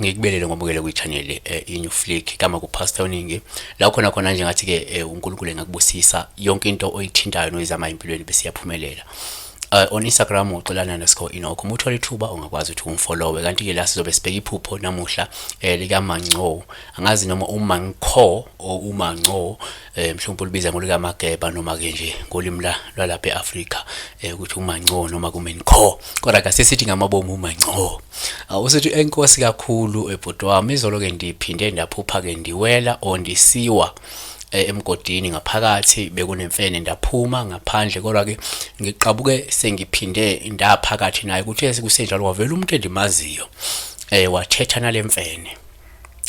Ngikubelele ngomukele kwi-channel iNew Flick kama kuPastor Oningi la khona khona nje ngathi ke uNkulunkulu engakubusisa yonke into oyithintayo noyizama empilweni bese iyaphumelela. On Instagram uxolani_Enoch, uma uthola ithuba ungakwazi ukuthi ungifollowe. Kanti ke la sizobe sibheka iphupho namuhla lika Manco, angazi noma uManco or uManco, mhlawumbe ulibiza ngolika Mageba noma ke nje ngolimi la lwalapha eAfrika, ukuthi uManco noma kuMenco, kodwa ke sesithi ngamabomu uManco. Usithi enkosi kakhulu ebhuti wami, izolo ke ndiphinde ndaphupha ke ndiwela or ndisiwa emgodini, ngaphakathi bekunemfene, ndaphuma ngaphandle, kodwa ke ngiqabuke sengiphinde ndaphakathi naye. Kuthe kusenjalo kwavela umuntu endimaziyo, wathetha nalemfene,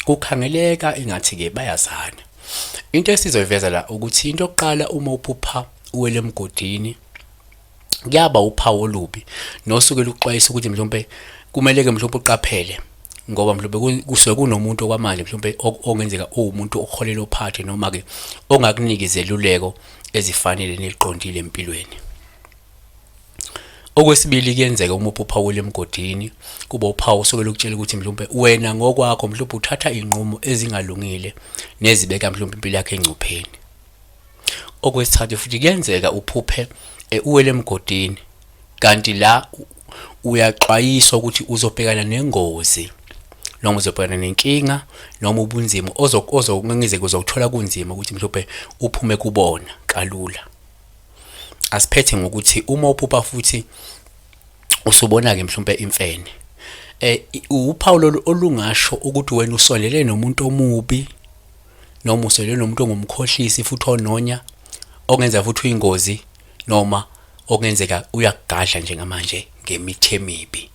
kukhangeleka ingathi ke bayazana. Into esizoyiveza la ukuthi into yokuqala, uma uphupha uwele emgodini, kuyaba uphawu olubi nosuke luxwayisa ukuthi mhlawumbe kumele ke mhlawumbe uqaphele, ngoba mhlawumbe kusuke kunomuntu okwamanje mhlawumbe ongenzeka uwumuntu oholela ophathe noma ke ongakunika izeluleko ezifanele neziqondile empilweni. Okwesibili, kuyenzeka uma uphupha uwela emgodini, kuba uphawu osuke lukutshela ukuthi mhlawumbe wena ngokwakho mhlawumbe uthatha inqumo ezingalungile nezibeka mhlawumbe impilo yakho engcupheni. Okwesithathu futhi, kuyenzeka uphuphe uwele emgodini, kanti la uyaxwayiswa ukuthi uzobhekana nengozi noma uzobhekana nenkinga noma ubunzima ozokungenzeka uzokuthola kunzima ukuthi mhlawumbe uphume kubona kalula. Asiphethe ngokuthi uma uphupha futhi usubona-ke mhlawumbe imfene, uphawu lolu olungasho ukuthi wena usondele nomuntu omubi noma usondele nomuntu ongumkhohlisi futhi ononya, ongenza futhi uyingozi noma okungenzeka uyakugadla njengamanje ngemithi emibi.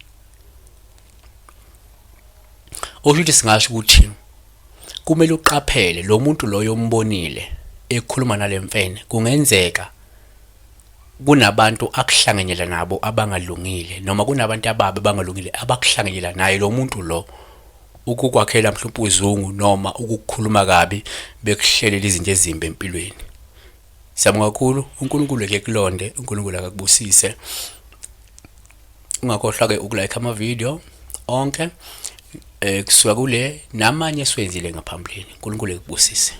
Okusho ukuthi singasho ukuthi kumele uqaphele lo muntu loyo ombonile ekhuluma nale mfene, kungenzeka kunabantu akuhlanganyela nabo abangalungile noma kunabantu ababi abangalungile abakuhlanganyela naye lo muntu lo ukukwakhela mhlawumbe uzungu noma ukukukhuluma kabi, bekuhlelela izinto ezimbi empilweni. Siyabonga kakhulu, uNkulunkulu eke kulonde, uNkulunkulu akakubusise. Ungakhohlwa ke ukulike ama-video onke kusuka kule namanye esiwenzile ngaphambilini. uNkulunkulu ekubusise.